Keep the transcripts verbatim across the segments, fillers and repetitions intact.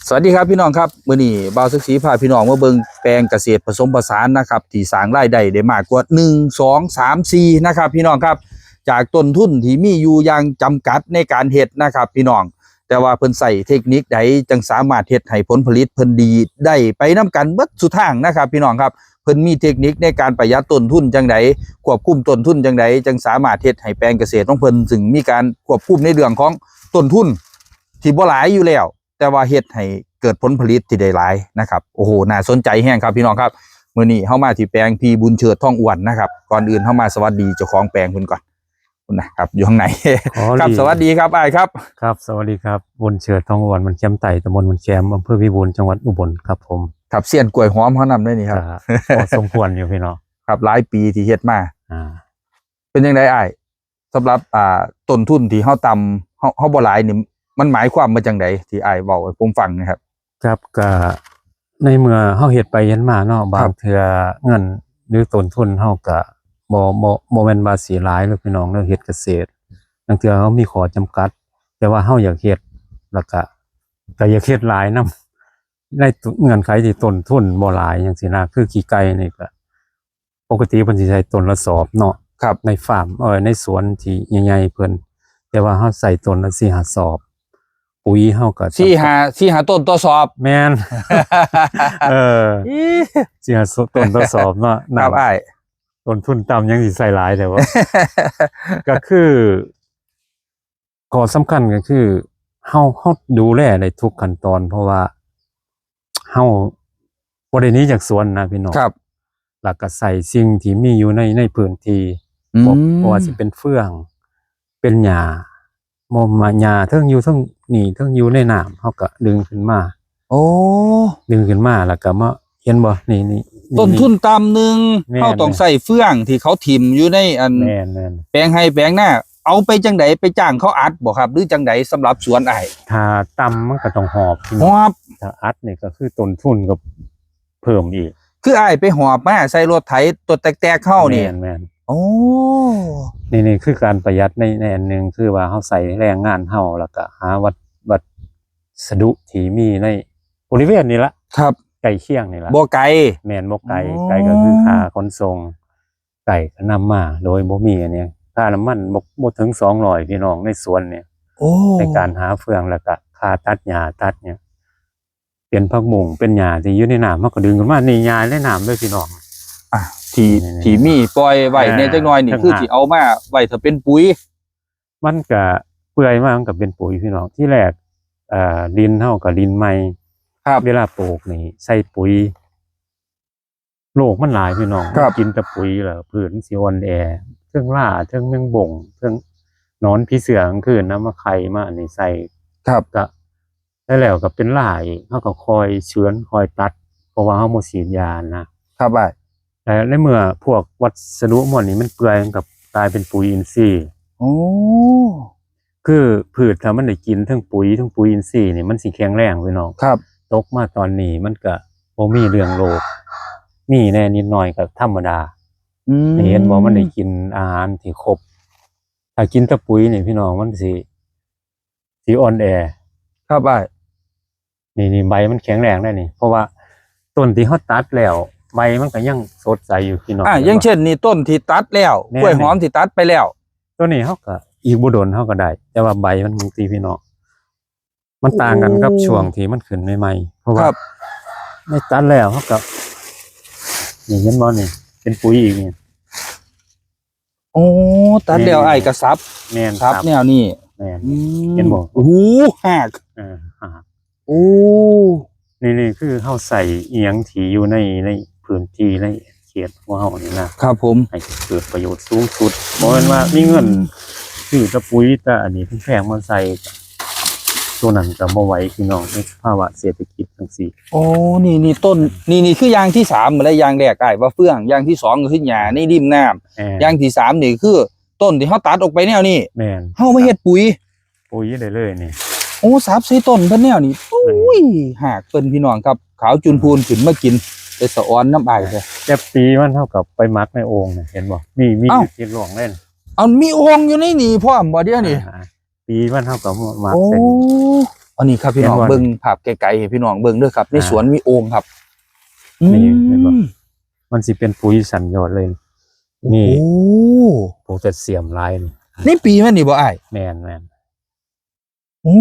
สวัสดีครับพี่น้องครับ มื้อนี้บ่าวศักดิ์ศรีพาพี่น้องมาเบิ่งแปลงเกษตรผสมผสานนะครับ ที่สร้างรายได้ได้มากกว่า หนึ่ง สอง สาม สี่ นะครับพี่น้องครับ จากต้นทุนที่มีอยู่อย่างจำกัดในการเฮ็ดนะครับพี่น้อง แต่ว่าเพิ่นใช้เทคนิคใดจั่งสามารถเฮ็ดให้ผลผลิตเพิ่นดีได้ไปนำกันเบิดซุทางนะครับพี่น้องครับ เพิ่นมีเทคนิคในการประหยัดต้นทุนจั่งใด ควบคุมต้นทุนจั่งใดจั่งสามารถเฮ็ดให้แปลงเกษตรของเพิ่น ซึ่งมีการควบคุมในเรื่องของต้นทุนที่บ่หลายอยู่แล้ว แต่ว่าเฮ็ดให้เกิดผลผลิตที่ได้หลายนะครับ โอ้โห น่าสนใจแฮงครับพี่น้องครับ มื้อนี้เฮามาที่แปลงพี่บุญเชิด ทองอ้วนนะครับ ก่อนอื่นเฮามาสวัสดีเจ้าของแปลงเพิ่นก่อนนะครับ อยู่ข้างใน อ๋อ ครับ ดี สวัสดีครับอ้ายครับ ครับ สวัสดีครับ บุญเชิด ทองอ้วน บ้านแคมใต้ ตำบลบ้านแคม อำเภอพิบูล จังหวัดอุบลครับผม ครับ เซียนกล้วยหอมเฮานำได้นี่ครับ ก็พอสมควรอยู่พี่น้อง ครับ หลายปีที่เฮ็ดมา อ่า เป็นจั่งใดอ้าย สำหรับ อ่า ต้นทุนที่เฮาต่ำ เฮา เฮาบ่หลายนี่ มันหมายความว่าจั่งใดที่อ้ายเว้าให้ผมฟังนะครับ ครับ ก็ในเมื่อเฮาเฮ็ดไปเฮ็ดมาเนาะ บาง ครับ เทื่อเงินหรือต้นทุนเฮาก็บ่ บ่ บ่แม่นว่าสิหลายเด้อพี่น้องเด้อ เฮ็ดเกษตร บางเทื่อเฮามีข้อจำกัด แต่ว่าเฮาอยากเฮ็ด แล้วก็ ก็อยากเฮ็ดหลายนำ ในเงื่อนไขที่ต้นทุนบ่หลายจั่งซี้นะ คือขี้ไก่นี่ก็ ปกติเพิ่นสิใส่ต้นละสอบเนาะ ครับ ในฟาร์ม เอ่อ ในสวนที่ใหญ่ๆเพิ่น แต่ว่าเฮาใส่ต้นละสี่ห้าสอบ ปุ๋ยเฮาก็ สี่ห้า สี่ห้าต้นต่อสอบ แม่น เออ อี๋ สี่ห้าต้นต่อสอบเนาะ ครับ น้ำ อ้าย ต้นทุนต่ำยังสิใส่หลายแต่ว่า ก็คือ ข้อสำคัญก็คือ เฮา เฮาดูแลได้ทุกขั้นตอน เพราะว่า เฮาบ่ได้หนีจากสวนนะพี่น้อง ครับ แล้วก็ใส่สิ่งที่มีอยู่ใน ในพื้นที่ อืม บ่ บ่ว่าสิเป็นเฟือง เป็นหญ้า บ่มาหญ้าเทิงอยู่เทิงนี่ เทิงอยู่ในน้ำ เฮาก็ดึงขึ้นมา โอ้ ดึงขึ้นมาแล้วก็มา เห็นบ่ นี่ นี่ นี่ ต้นทุนต่ำหนึ่ง แม่น เฮาต้องใส่เฟืองที่เขาถิ่มอยู่ในอัน แม่น แม่น แปลงไร่แปลงนา เอาไปจั่งใด ไปจ้างเขาอัดบ่ครับ หรือจั่งใดสำหรับสวนอ้าย ถ้าต่ำมันก็ต้องหอบ หอบ ถ้าอัดนี่ก็คือต้นทุนก็เพิ่มอีก คืออ้ายไปหอบมาใส่รถไถตัวแตกๆเฮานี่ แม่น แม่น โอ้ นี่ นี่คือการประหยัดใน ในอันหนึ่ง คือว่าเฮาใส่แรงงานเฮา แล้วก็หาวัส- วัสดุที่มีในบริเวณนี่ละ ครับ ใกล้เคียงนี่ละ บ่ไกล แม่น บ่ไกล อ๋อ ไกลก็คือค่าขนส่ง ไก่ก็นำมาโดยบ่มีอันนี้ ค่าน้ำมันบ่ บ่ถึงสองร้อยพี่น้องในสวนเนี่ย โอ้ ในการหาเฟืองแล้วก็ค่าตัดหญ้าตัดเนี่ย เป็นผักบุ้งเป็นหญ้าที่อยู่ในน้ำ มันก็ดึงขึ้นมา นี่หญ้าในน้ำเลยพี่น้อง อ่ะ ที่ นี่ๆๆ ที่มีปล่อยไว้เนี่ย อ่า จักหน่อยนี่ ต่างหาก คือสิเอามาไว้ถ้าเป็นปุ๋ย มันก็เปื่อยมา มันก็เป็นปุ๋ยพี่น้อง ที่แรก เอ่อ ดินเฮาก็ดินใหม่ ครับ เวลาปลูกนี่ใส่ปุ๋ย โรคมันหลายพี่น้อง ครับ กินแต่ปุ๋ยแล้ว พืชมันสิอ่อนแอ เทิงรา เทิงแมงบง เทิงหนอนผีเสื้อกลางคืนนะ มาไข่มาอันนี้ใส่ ครับ ก็ แล้ว แล้วก็เป็นราอีก เฮาก็คอยเฉือน คอยตัด เพราะว่าเฮาบ่ฉีดยานะ ครับอ้าย แต่ในเมื่อพวกวัสดุหมู่นี้มันเปื่อย มันก็กลายเป็นปุ๋ยอินทรีย์ โอ้ คือพืชถ้ามันได้กินทั้งปุ๋ย ทั้งปุ๋ยอินทรีย์นี่ มันสิแข็งแรงพี่น้อง ครับ ตกมาตอนนี้มันก็บ่มีเรื่องโรค มีแน่นิดหน่อยก็ธรรมดา อืม เห็นบ่ มันได้กินอาหารที่ครบ ถ้ากินแต่ปุ๋ยนี่พี่น้อง มันสิ สิอ่อนแอ ครับอ้าย นี่ นี่ใบมันแข็งแรงได้นี่ เพราะว่าต้นที่เฮาตัดแล้ว ใบมันก็ยังสดใสอยู่พี่น้อง อ่า เห็นบ่ อย่างเช่นนี่ต้นที่ตัดแล้ว แม่น กล้วยหอมที่ตัดไปแล้ว ตัวนี้เฮาก็อีกบ่โดนเฮาก็ได้ แต่ว่าใบมันบางทีพี่น้อง มันต่างกันกับ โอ้ ช่วงที่มันขึ้นใหม่ๆ เพราะว่า ครับ ในตัดแล้วเฮาก็ นี่เห็นบ่นี่ เป็นปุ๋ยอีกนี่ โอ้ ตัดแล้ว แม่น อ้ายก็สับ แม่น สับ สับ แนวนี้ แม่น อืม เห็นบ่ โอ้โห หาก เออ หาก โอ้ นี่ นี่คือเฮาใส่อิหยังที่อยู่ใน ในพื้นที่ในเขตของเฮานี่นะ ครับผม ให้เกิดประโยชน์สูงสุด บ่แม่นว่ามีเงินซื้อแต่ปุ๋ยแต่อันนี้แพงๆมาใส่ ตัวนั้นก็บ่ไหวพี่น้อง ในสภาวะเศรษฐกิจจั่งซี้ โอ้ นี่ นี่ต้น นี่ นี่คืออย่างที่สาม และอย่างแรกอ้ายว่าเฟือง อย่างที่สองก็คือหญ้าในริมน้ำ แม่น อย่างที่สามนี่คือต้นที่เฮาตัดออกไปแนวนี้ แม่น เฮามาเฮ็ดปุ๋ย ปุ๋ยได้เลยนี่ โอ้ สับใส่ต้นเพิ่นแนวนี้ แม่น โอ้ย หากเพิ่นพี่น้องครับ ขาวจุนพูนขึ้นมากิน ไปสะออนน้ำอ้ายแท้ แต่ปีมันเฮาก็ไปหมักในโอ่งน่ะ เห็นบ่ มี มี เอ้า อยู่ที่ร่องเลยน่ะ เอามีโอ่งอยู่ในนี่พร้อมบ่เดี๋ยวนี้ อ่า ปีมันเฮาก็หมัก โอ้ ใส่นี่ อันนี้ครับพี่น้อง เห็นบ่ เบิ่งภาพไกลๆให้พี่น้องเบิ่งเด้อครับ ใน อ่า สวนมีโอ่งครับ นี่ อืม เห็นบ่ มันสิเป็นปุ๋ยสันยอดเลย นี่ โอ้ โพแทสเซียมหลายนี่ นี่ปีมันนี่บ่อ้าย แม่นๆ โอ้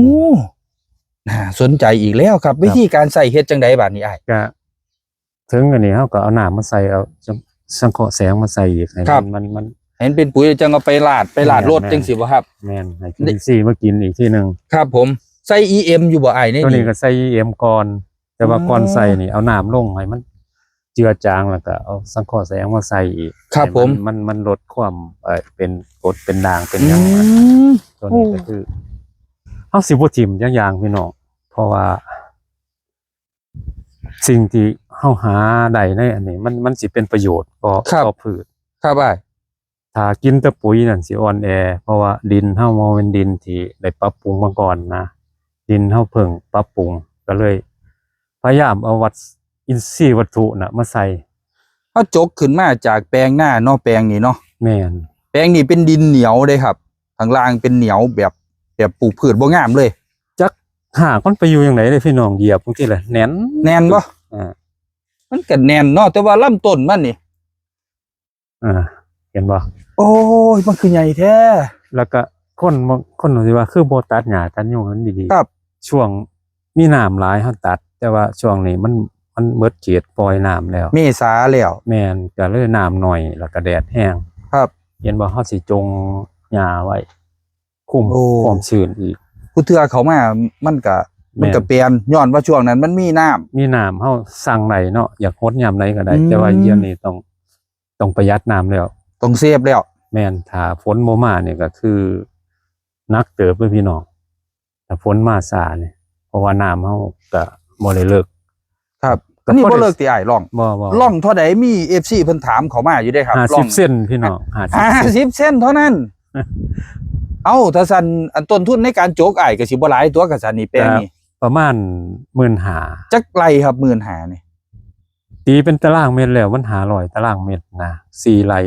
น่าสนใจอีกแล้วครับ ครับ วิธีการใส่เฮ็ดจังใดบาดนี้อ้าย ก็ ถึงอันนี้เฮาก็เอาน้ำมาใส่ เอาสัง สังเคราะห์แสงมาใส่อีก ให้ ครับ มัน มัน มัน เห็นเป็นปุ๋ยจังเอาไปราด ไปราด แม่น รด แม่น จังสิบ่ครับ แม่น ให้จุลินทรีย์มากินอีกทีหนึ่ง ครับผม ใส่ อี เอ็ม อยู่บ่อ้าย ใน ตัวนี้ นี่ ก็ใส่ อี เอ็ม ก่อน แต่ว่า อ๋อ ก่อนใส่นี่เอาน้ำลงให้มันเจือจาง แล้วก็เอาสังเคราะห์แสงมาใส่อีก ครับ ให้มัน ผม มัน มันลดความ เอ่อ เป็นกรดเป็นด่างเป็นหยังนะ อืม ตัวนี้ก็ โอ้ คือ เฮาสิบ่ถิ่มจักอย่างพี่น้อง เพราะว่า สิ่งที่เฮาหาได้ในอันนี้ มัน มันสิเป็นประโยชน์ต่อ ครับ ต่อพืช ครับอ้าย ถ้ากินแต่ปุ๋ยนั่นสิอ่อนแอ เพราะว่าดินเฮาบ่แม่นดินที่ได้ปรับปรุงมาก่อนนะ ดินเฮาเพิ่งปรับปรุง ก็เลยพยายามเอาวัต อินทรีย์วัตถุน่ะมาใส่ เฮาจกขึ้นมาจากแปลงนาเนาะ แปลงนี้เนาะ แม่น แปลงนี้เป็นดินเหนียวเด้ครับ ข้างล่างเป็นเหนียวแบบ แบบปลูกพืชบ่งามเลย จักหากมันไปอยู่จั่งใดเด้พี่น้อง เหยียบบางทีล่ะแน่น แน่นบ่ อ่า มันก็แน่นเนาะ แต่ว่าลำต้นมันนี่ อ่า เห็นบ่ โอ้ย มันคือใหญ่แท้ แล้วก็คนบางคนสิว่าคือบ่ตัดหญ้าตัดยุงมันดีๆ ครับ ช่วงมีน้ำหลายเฮาตัด แต่ว่าช่วงนี้มัน มันเบิดเขตปล่อยน้ำแล้ว เมษาแล้ว แม่น ก็เลยน้ำน้อย แล้วก็แดดแฮง ครับ เห็นบ่ เฮาสิจงหญ้าไว้ คุม โอ้ ความชื้นอีก ผู้เทื่อเขามา มันก็ แม่น มันก็เปลี่ยน ย้อนว่าช่วงนั้นมันมีน้ำ มีน้ำ เฮาสั่งได้เนาะ อยากหดยามใดก็ได้ อืม แต่ว่าเดี๋ยวนี้ต้อง ต้องประหยัดน้ำแล้ว ต้องเซฟแล้ว แม่น ถ้าฝนบ่มานี่ก็คือหนักเติบเลยพี่น้อง ถ้าฝนมาช้านี่ เพราะว่าน้ำเฮาก็บ่ได้เลิก ครับ ก็ อันนี้ พอได้ บ่เลิกติอ้าย ร่อง บ่ บ่ ร่องเท่าใด มี เอฟซี เพิ่นถามเข้ามาอยู่เด้ครับ ห้าสิบ ร่อง เซนพี่น้อง ห้าสิบ ห้าสิบเซนเท่านั้น เอ้า ถ้าซั่น อันต้นทุนในการจกอ้ายก็สิบ่หลายตัว คันซั่นนี่ แปลงนี้ ก็ประมาณหมื่นห้า จักไร่ครับ หมื่นห้านี่ ตีเป็นตารางเมตรแล้วมันห้าร้อยตารางเมตรนะ สี่ไร่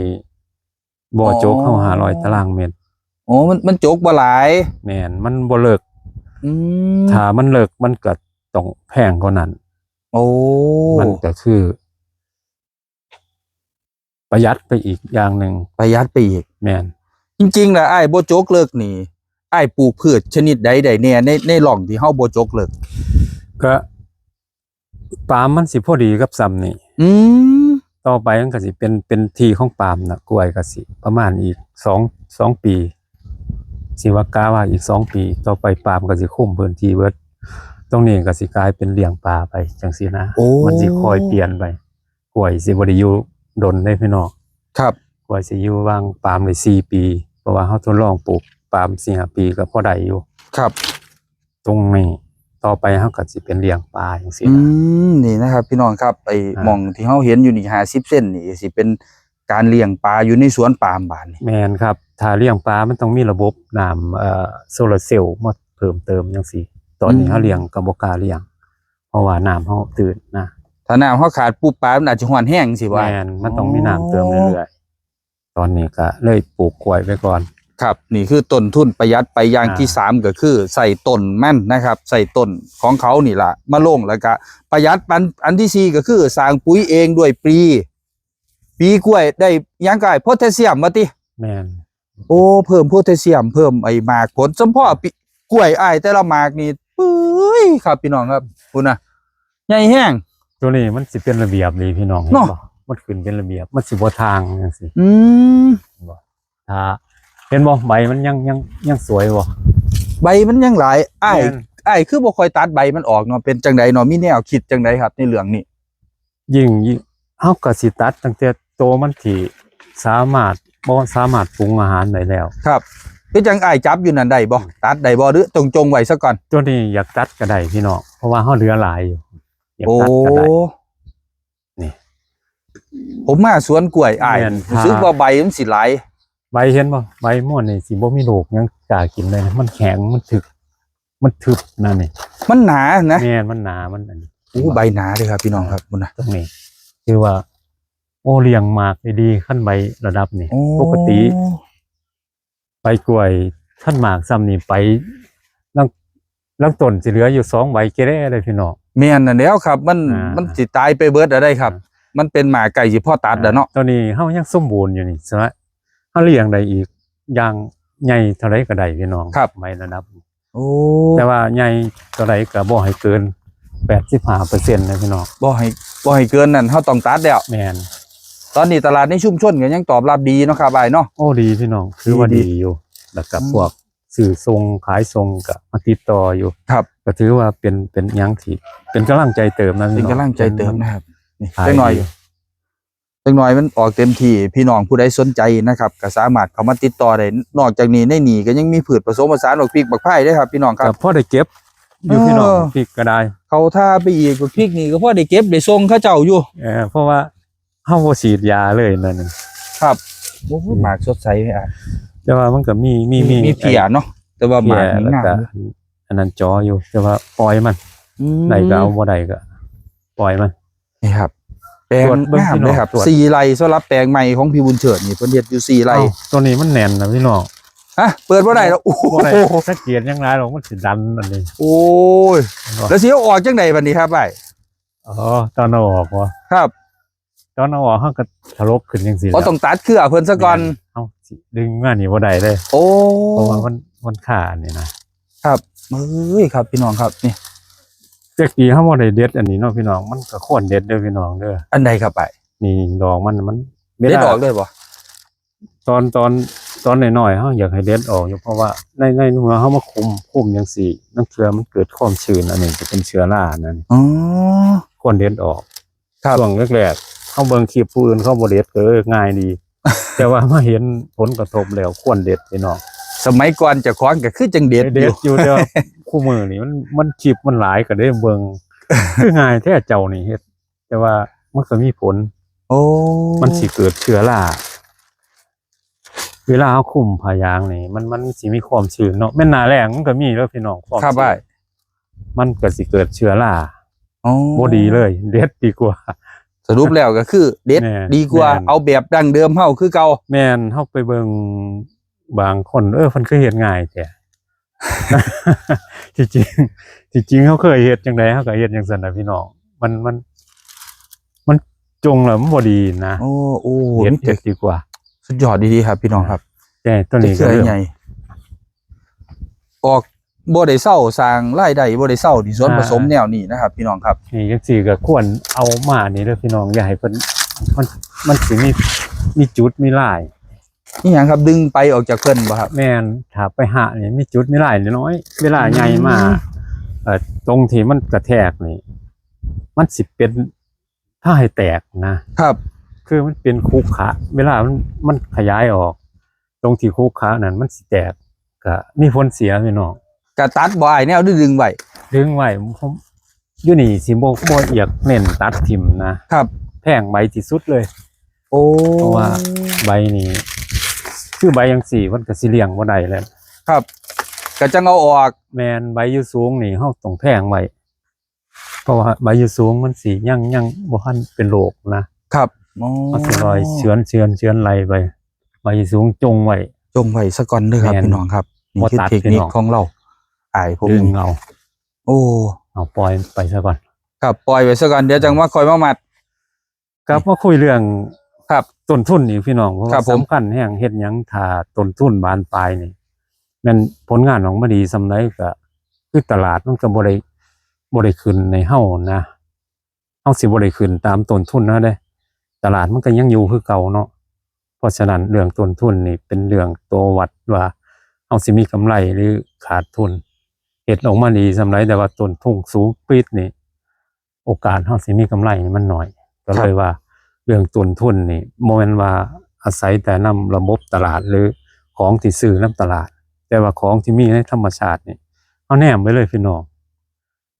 บ่อจกเฮา อ๋อ ห้าร้อยตารางเมตร โอ้ มัน มันจกบ่หลาย แม่น มันบ่เลิก อืม ถ้ามันเลิกมันก็ต้องแพงกว่านั้น โอ้ มันก็คือ ประหยัดไปอีกอย่างหนึ่ง ประหยัดไปอีก แม่น จริงๆ แล้วอ้ายบ่จกเลิกนี่ อ้ายปลูกพืชชนิดใดได้แน่ ใน ในร่องที่เฮาบ่จกเลิก ก็ ปาล์มมันสิพอดีกับส่ำนี่ อืม ต่อไปมันก็สิเป็น เป็นที่ของปาล์มน่ะ กล้วยก็สิประมาณอีกสอง สองปี สิว่ากะว่าอีกสองปี ต่อไปปาล์มก็สิคุมพื้นที่เบิด ตรงนี้ก็สิกลายเป็นเลี้ยงปลาไปจั่งซี้นะ โอ้ มันสิค่อยเปลี่ยนไป กล้วยสิบ่ได้อยู่ดนเด้พี่น้อง ครับ กล้วยสิอยู่วางปาล์มได้สี่ปี เพราะว่าเฮาทดลองปลูกปาล์มสี่ห้าปีก็พอได้อยู่ ครับ ตรงนี้ ต่อไปเฮาก็สิเป็นเลี้ยงปลาจั่งซี้ อื นะ ม นี่นะครับ พี่น้องครับ ไอ้ อ่า หม่องที่เฮาเห็นอยู่นี่ ห้าสิบเซนนี่ สิเป็นการเลี้ยงปลาอยู่ในสวนปาล์มบาดนี่ แม่นครับ ถ้าเลี้ยงปลามันต้องมีระบบน้ำ เอ่อ โซลาร์เซลล์มาเพิ่มเติมจั่งซี้ ตอนนี้ อืม เฮาเลี้ยงก็บ่กล้าเลี้ยง เพราะว่าน้ำเฮาตื้นนะ ถ้าน้ำเฮาขาดปุ๊บ ปลามันอาจจะฮ้อนแฮงจั่งซี้บ่ แม่น มันต้องมีน้ำเติมเรื่อยๆ ตอนนี้ก็เลยปลูกกล้วยไว้ก่อน ครับ นี่คือต้นทุนประหยัดไปอย่าง อ่า ที่สามก็คือใส่ต้นมันนะครับ ใส่ต้นของเขานี่ล่ะมาลง แล้วก็ประหยัด อัน อันที่สี่ก็คือสร้างปุ๋ยเองด้วยปลี ปลีกล้วยได้หยังก็อ้าย โพแทสเซียมว่าติ แม่น โอ้ เพิ่มโพแทสเซียม เพิ่มไอ้หมากผล สมพอปี กล้วยอ้ายแต่ละหมากนี่ ปุ้ย ครับพี่น้องครับ พุ้นนะ ใหญ่แฮง ตัวนี้มันสิเป็นระเบียบดีพี่น้อง เนาะ เห็นบ่ มันขึ้นเป็นระเบียบ มันสิบ่ทางจั่งซี้ อืม เห็นบ่ ถ้า เห็นบ่ ใบมันยัง ยัง ยังสวยบ่ ใบมันยังหลาย อ้าย แม่น อ้ายคือบ่ค่อยตัดใบมันออกเนาะ เป็นจั่งใดเนาะ มีแนวคิดจั่งใดครับในเรื่องนี้ ยิ่ง ยิ่ง เฮาก็สิตัดตั้งแต่โตมันที่สามารถ บ่สามารถปรุงอาหารได้แล้ว ครับ คือจั่งอ้ายจับอยู่นั่นได้บ่ ตัดได้บ่ หรือต้องจงไว้ซะก่อน ตัวนี้อยากตัดก็ได้พี่น้อง เพราะว่าเฮาเหลือหลายอยู่ อยากตัดก็ได้ โอ้ นี่ ผมมาสวนกล้วยอ้าย แม่น รู้สึกว่าใบมันสิหลาย ใบเห็นบ่ ใบม่วนนี่สิบ่มีลูกหยังกล้ากินเลยนะ มันแข็ง มันถึก มันทึบนั่นนี่ มันหนานะ แม่น มันหนา มันอันนี้ โอ้ ใบหนาเลยครับพี่น้องครับ พุ้นนะ ตรงนี้ คือว่า โอ้ เลี้ยงหมากได้ดี คันใบระดับนี้ โอ้ ปกติ ใบกล้วย คันหมากส่ำนี่ไป ลาง ลำต้นสิเหลืออยู่สองใบเกเรเลยพี่น้อง แม่นนั่นแล้วครับ มัน อ่า มันสิตายไปเบิดอะไรครับ อ่า มันเป็นหมากใกล้สิพ่อตัดแล้วเนาะ ตัวนี้เฮายังสมบูรณ์อยู่นี่ใช่ไหมเฮาเลี้ยงได้อีกอย่างใหญ่เท่าไรก็ได้พี่น้อง ครับ ใบระดับ โอ้ แต่ว่าใหญ่เท่าไรก็บ่ให้เกินแปดสิบห้าเปอร์เซ็นต์นะพี่น้อง บ่ให้บ่ให้เกินนั่นเฮาต้องตัดแล้ว แม่น ตอนนี้ตลาดในชุมชนก็ยังตอบรับดีเนาะครับอ้ายเนาะ โอ้ดีพี่น้องคือว่า ดี ดีอยู่ แล้วก็ อืม พวกซื้อส่งขายส่งก็มาติดต่ออยู่ ครับ ก็ถือว่าเป็นเป็นหยังที่เป็นกำลังใจเติมนะ เป็น พี่น้อง กำลังใจเติมนะครับนี่ ขาย จักหน่อย ดี จักหน่อยมันออกเต็มที่พี่น้องผู้ใดสนใจนะครับ ก็สามารถเข้ามาติดต่อได้ นอกจากนี้ในนี่ก็ยังมีพืชผสมผสานบักพริกบักไผ่ด้วยครับ พี่น้องค ก็ รับ พอได้เก็บอยู่พี่น้อง เออ พริกก็ได้ เขาถ้าไปอีกบักพริกนี่ก็พอได้เก็บได้ส่งเขาเจ้าอยู่ เออเพราะว่าเฮาบ่ฉีดยาเลยนั่นน่ะ ครับโอ้โหหมากสดใสไหมอ่ะ แต่ว่ามันก็มีมีมี มีเพียเนาะแต่ว่าหมากนี่งาม แล้ว อยู่ ก็อันนั้นจออยู่ แต่ว่าปล่อยมัน อืม ได้ก็เอาบ่ได้ก็ปล่อยมัน นี่ครับ แปลง ตรวจเบิ่ง งามเลยครับ พี่น้องตรวจ สี่ไร่สำหรับแปลงใหม่ของพี่บุญเชิดนี่เพิ่นเฮ็ดอยู่สี่ไร่ เอ้าตัวนี้มันแน่นนะพี่น้อง ฮะเปิดบ่ได้แล้วโอ้โห บ่ได้สังเกตยังไงหรอกมันสิดันอันนี้ โอ้ยแล้วสิเอาออกจังไดบัดนี้ครับไอ้ อ๋อตอนเอาออกวะ ครับ ตอนเอาออกเขาก็ถลกขึ้นจังซี่ เพราะต้องตัดเครือเพิ่นซะก่อน เขาสิดึงมานี่บ่ได้เลย โอ้ เพราะว่ามันมันขาอันนี้นะครับ เอ้ยครับพี่น้องครับนี่ แจ็กกี้เขาบ่ได้เด็ดอันนี้เนาะพี่น้องมันก็ควรเด็ดเด้อพี่น้องเด้อ อันใดครับไอ้ นี่ดอกมันมัน เด็ดออกเลยบ่ ตอนตอนตอนน้อยๆเขาอยากให้เด็ดออกอยู่เพราะว่าในในเมื่อเขามาคุมคุมจังซี่นั่นเชื้อมันเกิดความชื้นอันนี้จะเป็นเชื้อรานั่น อ๋อ ควรเด็ดออก ครับ ช่วงแรกๆเขาเบิ่งคลิปผู้อื่นเขาบ่เด็ดก็เออง่ายดี แต่ว่ามาเห็นผลกระทบแล้วควรเด็ดพี่น้อง สมัยก่อนเจ้าของก็คือจังเด็ด เด็ อ ด ยู่ อยู่แต่ว่าคู่มือนี่มันมันคลิปมันหลายก็ได้เบิ่ง คือง่ายแท้เจ้านี่เฮ็ด แต่ว่ามันก็มีผล โอ้ มันสิเกิดเชื้อราเวลาเขาคุมผ้ายางนี่ มันมันสิมีความชื้นเนาะแม่นหน้าแล้งมันก็มีแล้วพี่น้องความ ครับ ชื้น ไอ้ มันก็สิเกิดเชื้อรา อ๋อ บ่ดีเลย เด็ดดีกว่า สรุปแล้วก็คือเด็ด แม่น ดีกว่า แม่น เอาแบบดั้งเดิมเฮาคือเก่า แม่นเฮาไปเบิ่งบางคนเออเพิ่นคือเฮ็ดง่ายแท้ ที่จริงที่จริงเขาเคยเฮ็ดจังไดเขาก็เฮ็ดจังซั่นน่ะพี่น้องมันมัน มันจงแล้วมันบ่ดีนะ โอ้โอ้ เฮ็ด มีแต่ เฮ็ดดีกว่า สุดยอดดีๆครับ พี่น้องครับ แต่ตัวนี้ เค ก็ รือ เริ่ม ใหญ่ออกบ่ได้เศร้าสร้างรายได้บ่ได้เศร้านี่ส่วน อ่า ผสมแนวนี้นะครับ พี่น้องครับ นี่จังซี่ก็ควรเอามานี่เด้อพี่น้องอย่าให้เพิ่นมันมันสิมีมีจุดมีลาย นี่หยังครับดึงไปออกจากเพิ่นบ่ครับ แม่นถ้าไปหานี่มีจุดมีลายน้อยเวลาใหญ่มา อืม เอ่อตรงที่มันกระแทกนี่ มันสิเป็นถ้าให้แตกนะ ครับ คือมันเป็นคุขระเวลามันมันขยายออก ตรงที่คุขระนั่นมันสิแตกก็มีผลเสียพี่น้อง กะตัดบ่อ้ายแนวดึงไว้ ดึงไว้ผมอยู่นี่สิบ่บ่อยากเน้นตัดถิ่มนะครับ แพงใบที่สุดเลย โอ้ เพราะว่า ใบนี่คือใบจังซี่มันก็สิเลี้ยงบ่ได้แล้ว ครับ ก็จังเอาออก แม่นใบอยู่สูงนี่เฮาต้องแพงไว้เพราะว่าใบอยู่สูงมันสิยังยังบ่ทันเป็นโรคนะครับ อ๋อ มันสิลอยเฉือนเฉือนเฉือนไหลไป ใบอยู่สูงจงไว้ จงไว้ซะก่อนเด้อครับ แม่น พี่น้องครับนี่ บ่ คือ ตัด เทคนิค พี่น้อง ของเราอ้ายผม ดึงเอา โอ้ เอาปล่อยไปซะก่อน ครับปล่อยไว้ซะก่อนเดี๋ยวจังว่าค่อยมามัด กลับมาคุยเรื่อง ครับ ต้นทุนอีกพี่น้องเพราะ ครั ว่า บผม สำคัญแฮงเฮ็ดหยังถ้าต้นทุนบานปลายนี่แม่นผลงานออกมาดีส่ำใดก็คือตลาดมันก็บ่ได้บ่ได้ขึ้นในเฮานะเฮาสิบ่ได้ขึ้นตามต้นทุนเฮาเด้ตลาดมันก็ยังอยู่คือเก่าเนาะเพราะฉะนั้นเรื่องต้นทุนนี่เป็นเรื่องตัววัดว่าเฮาสิมีกำไรหรือขาดทุนเฮ็ดออกมาดีส่ำใดแต่ว่าต้นทุนสูงปรี๊ดนี่ โอกาสเฮาสิมีกำไรนี่มันน้อย ก็เลยว่าเรื่องต้นทุนนี่บ่แม่นว่าอาศัยแต่นำระบบตลาดหรือของที่ซื้อนำตลาด แต่ว่าของที่มีในธรรมชาตินี่เฮาแนมไปเลยพี่น้อง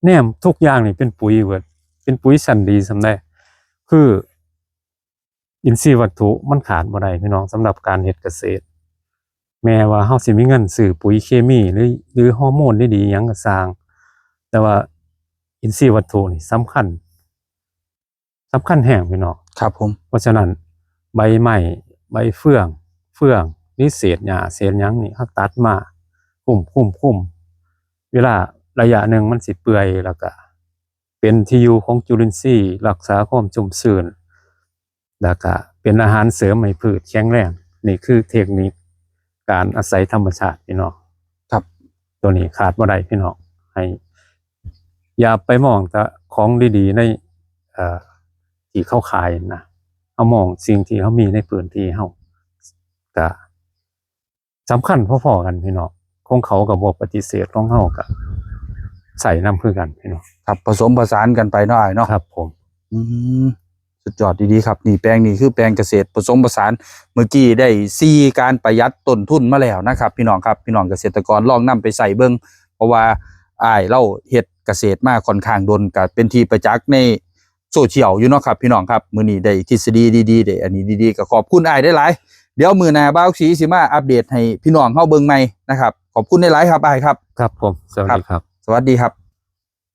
แนมทุกอย่างนี่เป็นปุ๋ยเบิดเป็นปุ๋ยชั้นดีส่ำใดคือ อินทรีย์วัตถุมันขาดบ่ได้พี่น้องสำหรับการเฮ็ดเกษตร แม้ว่าเฮาสิมีเงินซื้อปุ๋ยเคมีหรือหรือฮอร์โมนดีๆหยังก็ซ่าง แต่ว่าอินทรีย์วัตถุนี่สำคัญสำคัญแฮงพี่น้อง ครับผม เพราะฉะนั้นใบไม้ใบเฟืองเฟืองหรือเศษหญ้าเศษหยังนี่เฮาตัดมาคุ้มคุ้มคุ้มเวลา ระยะหนึ่งมันสิเปื่อย แล้วก็เป็นที่อยู่ของจุลินทรีย์ รักษาความชุ่มชื้น แล้วก็เป็นอาหารเสริมให้พืชแข็งแรง นี่คือเทคนิคการอาศัยธรรมชาติพี่น้อง ครับ ตัวนี้ขาดบ่ได้พี่น้อง ให้ อย่าไปมองแต่ของดีๆในเอ่อที่เขาขายนะ เอามองสิ่งที่เขามีในพื้นที่เขาก็สำคัญพอๆกันพี่น้อง ของเขาก็บ่ปฏิเสธ ของเขาก็ใส่นำคือกันพี่น้อง ครับ ผสมผสานกันไปเนาะอ้ายเนาะ ครับผม อืมสุดยอดดีๆครับ นี่แปลงนี่คือแปลงเกษตรผสมผสาน เมื่อกี้ได้สี่การประหยัดต้นทุนมาแล้วนะครับ พี่น้องครับ พี่น้องเกษตรกรลองนำไปใส่เบิ่ง เพราะว่าอ้ายเล่าเฮ็ดเกษตรมาค่อนข้างโดน ก็เป็นที่ประจักษ์ในโซเชียลอยู่เนาะครับ พี่น้องครับ มื้อนี้ได้ทฤษฎีดีๆได้อันนี้ดีๆก็ขอบคุณอ้ายได้หลาย เดี๋ยวมื้อหน้าบ่าวสีสิมาอัปเดตให้พี่น้องเฮาเบิ่งใหม่นะครับ ขอบคุณได้หลายครับอ้ายครับ ครับผม สวัสดีครับ สวัสดีครับ